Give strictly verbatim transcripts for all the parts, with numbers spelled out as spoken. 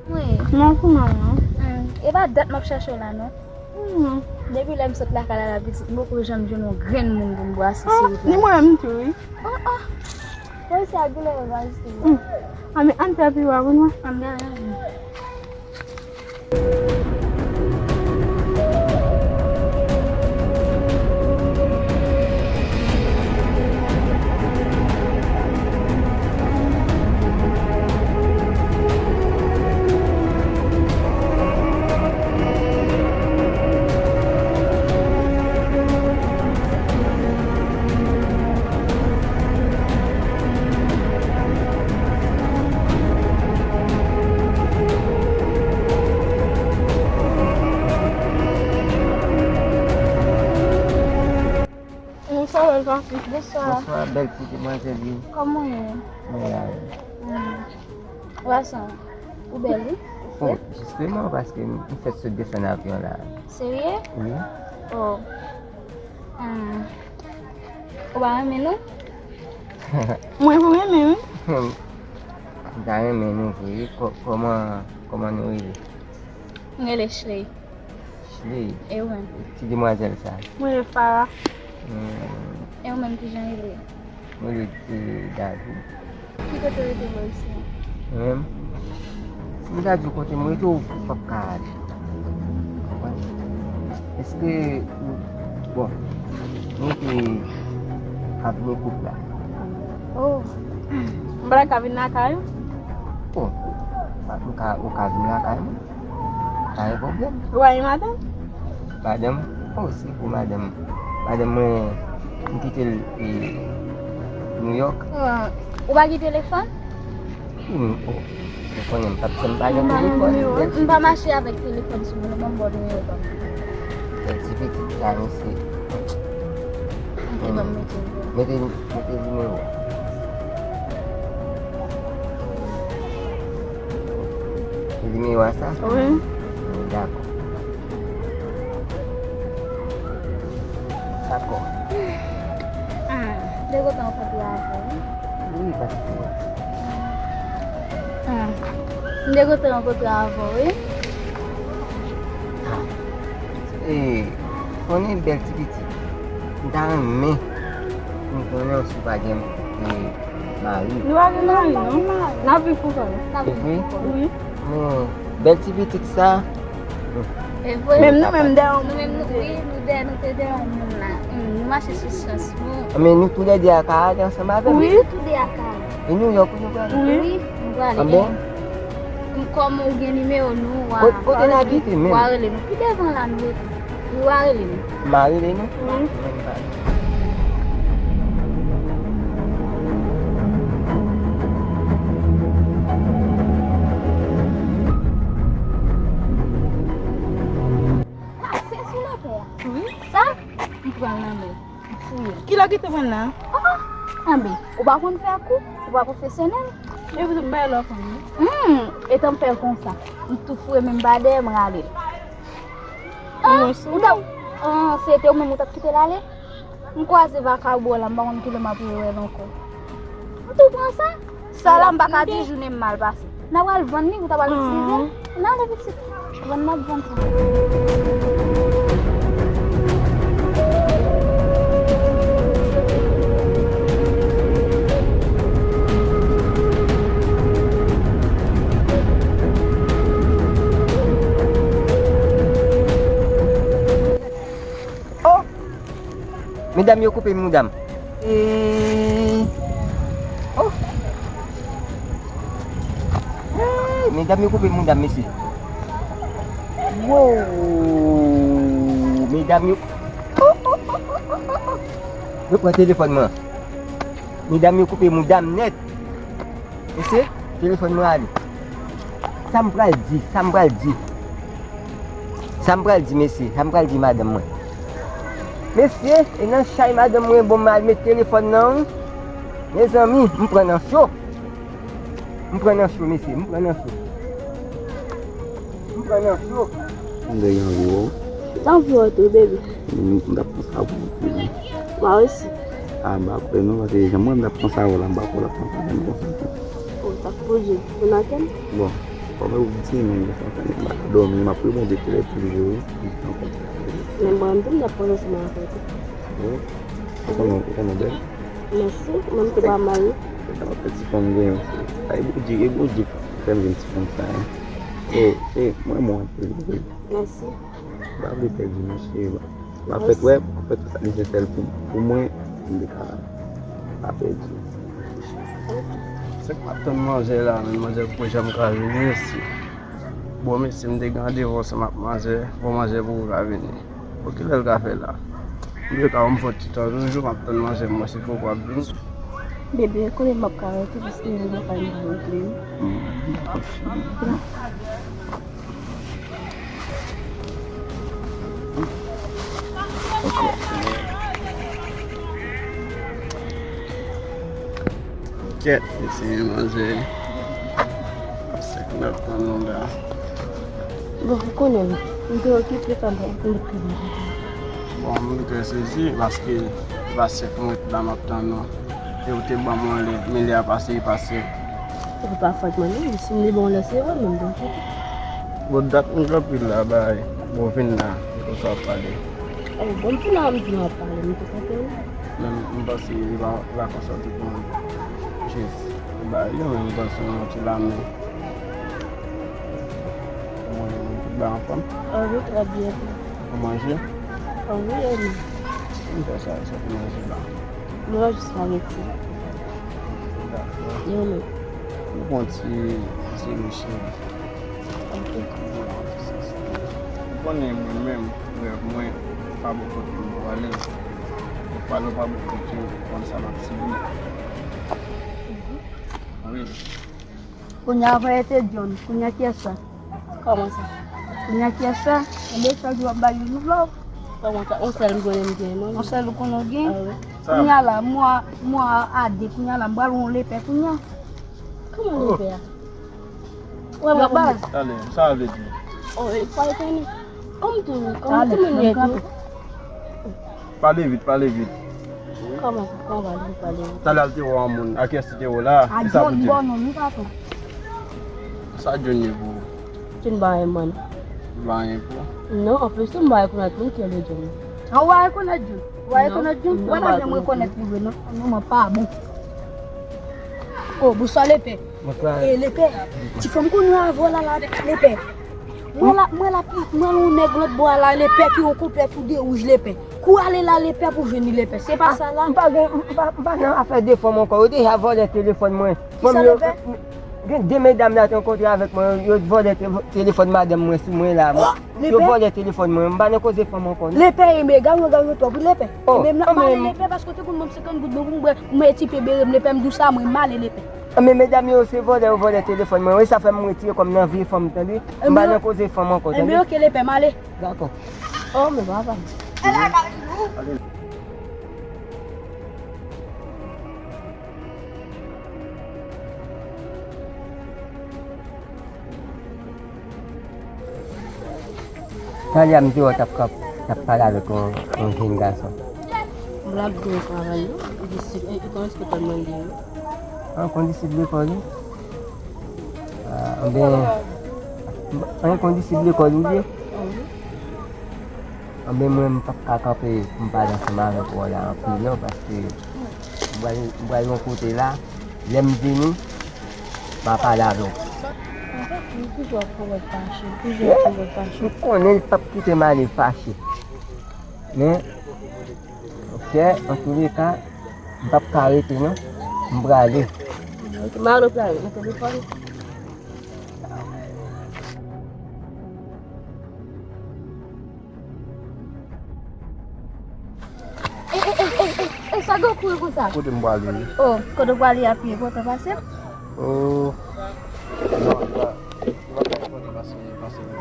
Mwen. Non, pou mwen, non. Hmm. E pa dat m ap chache w la, non. Hmm. Depi lè m sot lakay la, la pitit, m poko janm jwenn yon grenn moun pou m brase sou wout la. Ni mwen menm tou, wi. Oh, oh. Mwen se a gile yo va jistis. Hmm. A, men ann fè pi wa pou nou. Ann gade. Bonswa, bèl fanmi. Bonswa. Bonswa, bèl ti demwazèl, wi. Kòman w ye? Mwen la, wi. Hmm. Ou pa sanble, ou bèl, wi. Bon, jisteman, paske m fèk sot desann avyon la. Serye? Wi. Oh. Hmm. Ou pa renmen nou? Mwen, mwen renmen, wi. M ta renmen nou vre. Kò-, kòman, kòman nou rele? Mwen rele Shley. Shley. E ou menm? Ti demwazèl sa. Mwen rele Farah. Hmm. E ou menm, kijan w rele? Mwen rele, eh, David. Ki kote w rete bò isi a? Mwen menm? Si m ta di w kote m rete, w p ap ka ale. Konprann? Èske ou, bon, mwen te ka vin kout la. Oh. M pa ka vin lakay ou? Oh. M ka, ou ka vin lakay mwen. Pa gen pwoblèm. Ou pa gen madanm? Madanm? Oh, se pou madanm. Madanm mwen, m kite l, e, New York. Ah, ou pa gen telefòn? Wi, m, oh, ou konnen m p ap janm pa gen telefòn. M pa mache avèk telefòn sou mwen, non, ban m ba w nimewo pa m. Ti pitit la, mesye. Ok, ban m mete l. Mete, mete nimewo a. Se nimewo a sa? Wi. Dakò. Dakò. Ah, m te kontan rankontre avè w, wi. Wi, paske. Ah, m te kontan rankontre avè w, wi. Ah. E, konnen bèl ti pitit. M ta renmen m konnen si w pa gen, e, mari. Nou pa gen mari, non. N ap viv pou kò nou. N ap viv pou kò nou. Wi. Men, bèl ti pitit sa. E vre. Menm nou menm dèyè yon moun. Nou menm, nou, wi, nou dèyè, nou te dèyè yon moun la. Hmm, nou mache sou chans nou. Men nou toulède a ka ale ansanm avè m. Wi. Nou toulède a ka ale. E New York, wi, nou prale? Wi. Wi, nou prale. Anben. Kòm ou gen nimewo nou, w a, kote n abite menm? W a rele nou. Pi devan la nou rete. Wi, w a rele nou. M a rele nou? Wi. Anben, m prale. Pase sou lapè a. Wi. Sa, m pran l nan men l. Fouye. Kilè w kite mwen la? Ah, anben, ou pa konn fè kou, ou pa pwofesyonèl. Epi tou, m bay lòf anvi. Hmm, etan m fè l konsa. M tou fouye men m pa dèyè, m rale l. Ah, ou t ap, ah, se te ou menm ou t ap kite l ale? M kwaze vakabon la, m pa konn kilè m ap rewè l ankò. M tou pran sa. Sa la m pa ka di jounen m mal pase. N a pral vann li, ou ta pral itilize l. N ale pitit. Vann n ap vann sa. Medam yo koupe mouda m. Eee. Oh. Hey, medam yo koupe mouda m, mesye. Wow. Medam yo. Yo pran telefòn mwen. Medam yo koupe mouda m nèt. Mesye, telefòn mwen ale. Sa m pral di, sa m pral di. Sa m pral di, mesye, sa m pral di madanm mwen. Mesye, e nan chay madanm mwen, bon, m al met telefòn nan, wi. Mezanmi, m pran nan cho. M pran nan cho, mesye, m pran nan cho. M pran nan cho. M te gen anvi wè w. Anvi wè w tou, baby. M, m t ap panse a w pou w te di. Mwen osi. A, m pa kwè non, paske jan mwen m t ap panse a w la, m pa kwè w t ap panse a mwen konsa tou. Ou t ap poze. Ou nan tèm? Bon, kòm ou di, men m konsa, m pa ka dòmi, m ap reponn de telè toujou, wi. Men mwen menm tou, m t ap panse ansanm avè w tou. Bon. Ou konnen, ou konnen bèl? Mèsi, mwen m tou pa mal, non. Sa pa fè ti fanm gen yon. Ay, Bondye, e Bondye k fè m gen ti fanm sa, hein. E, e, mwen, mwen, mwen. Mèsi. M pa vle pèdi non, cheri. M ap fè, wè, m ap fè tout sa k nesesè pou, pou mwen, pou m te ka pa pèdi. Se k m ap tann manzè la, men manzè poko janm ka vini, mesye. Bon, mesye, m te gen randevou ansanm ak manzè, bon, manzè poko ka vini. Bon, kilè l ka fè la? M te ka wè m fè ti tan toujou, m ap tann manzè m, mwen, si poko ap vini. Bebe, konnen m ap ka rete, paske m gen bagay m vle regle. Kèt, mesye manzè. Sèk n ap tann nou la. Bon, ou konnen, m te okipe, sa m pa konn ki. Bon, m trè sezi, paske se pa sèk mwen la m ap tann nou. E ou te ban mwen lè, men lè a pase, li pase. Se pa fòt mwen, non. Si m te ba w lè, se vre, men m te okipe. Bon, dat nou kanpe la, bay. Bon, vin la, se konsa w ap pale. Oh, bon, m vin la, m vin ap pale, m te kanpe, wi. Men m panse li pa, li pa konsa w te konn jis bay li, men m panse yon ti lamen. Kòman w ye, tout bagay anfòm? Ah wi, trè byen. Ou manje? Ah wi, e nou? M fè sa, sa pou manje la. Mwen jis pa mete. Dakò. Yo, men. Nou pran ti, ti mouche. Ok. Ou konnen mwen menm, rèv mwen, pa bon kote m pwale. Ou pale, ou pa bon kote, ou konn sa m ap sibi. Wi. Kounye a, avan e te John, kounye a kiyès sa? Kòman sa? Kounye a kiyès sa? Enben, chak jou w ap ba l yon love. Kòman sa? On sèl m konnen m gen, mwen. On sèl ou konnen w gen? Ah wi. Kounye a la, mwa, mwa a de, kounye a la, m pral wè yon lepè kounye a. Kòman lepè a? Wè, wè, baz. Talè, sa vle di? Oh, e, pale tande. Kòm tou, kòm timoun ye tou. Pale vit, pale vit. Kòman sa, kòman pale vit, pale vit? Talè a l te wè yon moun. A kiyès li te wè la? A John, bon, non, nou pa konn. Sa John ye pou ou? John pa anyen, man. Li pa anyen pou ou? Non, anplis, tou m pa rekonèt moun ki rele John. An, ou pa rekonèt John? Ou pa rekonèt John? Ou pa janm rekonèt li vre, non. Non, mwen pa bon. Oh, bonswa, lepè. Bonswa. E, lepè. Ti fanm kounye a vòlè la, lepè. Mwen la, mwen la, mwen la yon nèg lòt bò a la, lepè ki yon konplè tou de wouj, lepè. Kou ale la, lepè pou vini, lepè. Se pa sa la. M pa gen, m pa, m pa nan afè de fanm ankò. Yo deja vòlè telefòn mwen. Fanm yo, gen de medam la te rankontre avèk mwen, yo vòlè te-, telefòn madanm mwen sou mwen la. Yo vòlè telefòn mwen. M pa nan koze fanm ankò, non. Lepè, enben, gade, gade, twòp, wi, lepè. Enben, m ap male lepè, paske w te konn ban m senkant goud, bon, pou m bwè, pou m etye bere m, lepè, m di w sa, mwen male lepè. Men medam yo, se vòlè yo vòlè telefòn mwen. Wi, sa fè m retire kò m nan vi fanm, tande? M pa nan koze fanm ankò, tande? Enben, oke, lepè, m ale. Dakò. Oh, men papa. Talè a m te wè w t ap, t ap pale avèk yon, yon jèn gason. M la ap di yon travay, non? Li di, e, e, kondisip lekòl mwen li ye, non? An, kondisip lekòl ou? A, anben, an, kondisip lekòl ou ye? Anben, mwen, m p ap ka kanpe pou m pale ansanm avèk ou la anpil, non, paske m pral, m pral yon kote la, lè m vini, m a pale avè w. Anfèt, li toujou ap fè w fache, toujou ap fè w fache. M konnen l p ap kite m ale fache. Men, ok, Chè, antouleka, m p ap ka rete non. M prale. Ok, m a rale nan telefòn. Ey, ey, ey, ey, ey, ey, sa gen w kouri konsa? Kote m prale? Oh, kote w prale a pi enpòtan pase m? Oh, non, li pa, li pa ka enpòtan pase, pase li.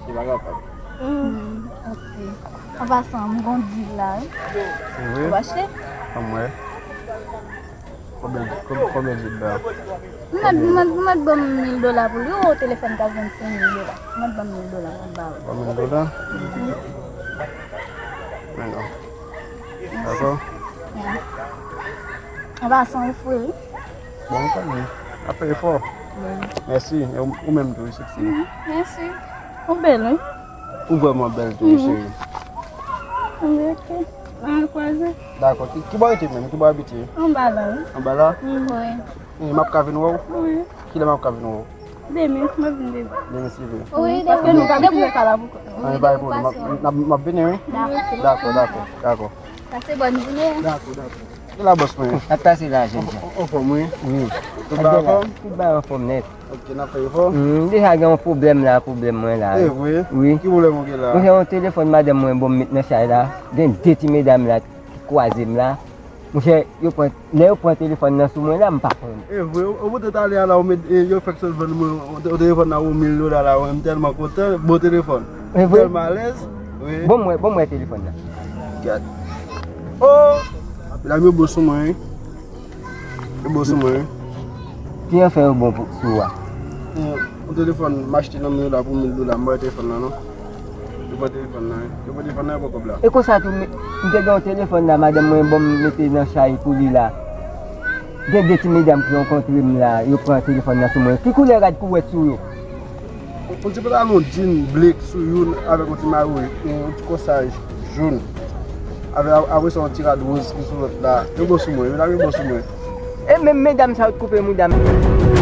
Li pa kapab. Hmm, ok. An pasan, m gon dil la, wi. Se vre? Ou achte? Anmwey. Konbyen, konbyen, konbyen dil la? Ou mèt, ou mèt, ou mèt ban m mil dola pou li, ou telefòn ka vann senk mil dola. Ou mèt ban m mil dola, mwen ba ou. Ban mil dola? Mhm. Men non. Dakò? Ya. An pasan, ou fre, wi. Bon, ou konnen. Ap fè efò. Bon. Mèsi. E ou, ou menm tou, wi, seksi. Mhm. Mèsi. Ou bèl, wi. Ou vrèman bèl tou, wi, cheri. Wi, ok. N a kwaze. Dakò. Ki, ki bò w rete menm? Ki bò w abite? Anba la, wi. Anba la? Wi. E, m ap ka vin wè w? Wi. Kilè m ap ka vin wè w? Demen, m ap vin demen. Demen, si vre. Wi, paske demen. Nou ka vin fè kala pou kont nou. An, pa gen pwoblèm. M ap, m ap, m ap vini, wi. Dakò. Dakò, dakò, dakò. Pase bòn jounen. Dakò, dakò. Ki la bòs mwen? N ap pase la, jènjan. Anfòm, wi. Wi. Tout bagay anfòm? Tout bagay anfòm nèt. Ok, n ap fè efò. Hmm, m deja gen yon pwoblèm la, pwoblèm mwen la. E vre? Wi. Ki pwoblèm ou gen la? Mwen gen yon telefòn madanm mwen ban m met nan chay la. Gen de ti medam la ki kwaze m la. Monchè, yo pran, lè yo pran telefòn nan sou mwen la, m pa konn. E vre, ou pote talè a la, ou met, e, yo fèk sot vann mwen, o, o telefòn nan ou mil dola la, mwen m tèlman kontan, bon telefòn. E vre? Tèlman alèz. Wi. Bon mwen, bon mwen telefòn nan. Gad. Oh! Medam yo bon sou mwen, wi. Yo bon sou mwen, wi. Ki anfen yo bon pou, sou ou a? Yon telefòn m achte nan mil dola pou mil dola, m bay telefòn nan, non. Yo pran telefòn nan, wi. Yo pran telefòn nan, yo pran kòb la. E konsa tou, m, m te gen yon telefòn la, madanm mwen ban m mete nan chay pou li la. Gen de ti medam ki rankontre m la, yo pran telefòn nan sou mwen. Ki koulè rad kouwèt sou yo? Yon ti pantalon djin ble sou youn avèk yon ti mayo, yon ti kòsaj jòn. Avè, apre sa, yon ti rad woz ki sou lòt la. Yo bon sou mwen, yo la, yo bon sou mwen. E menm medam sa yo t koupe mouda m.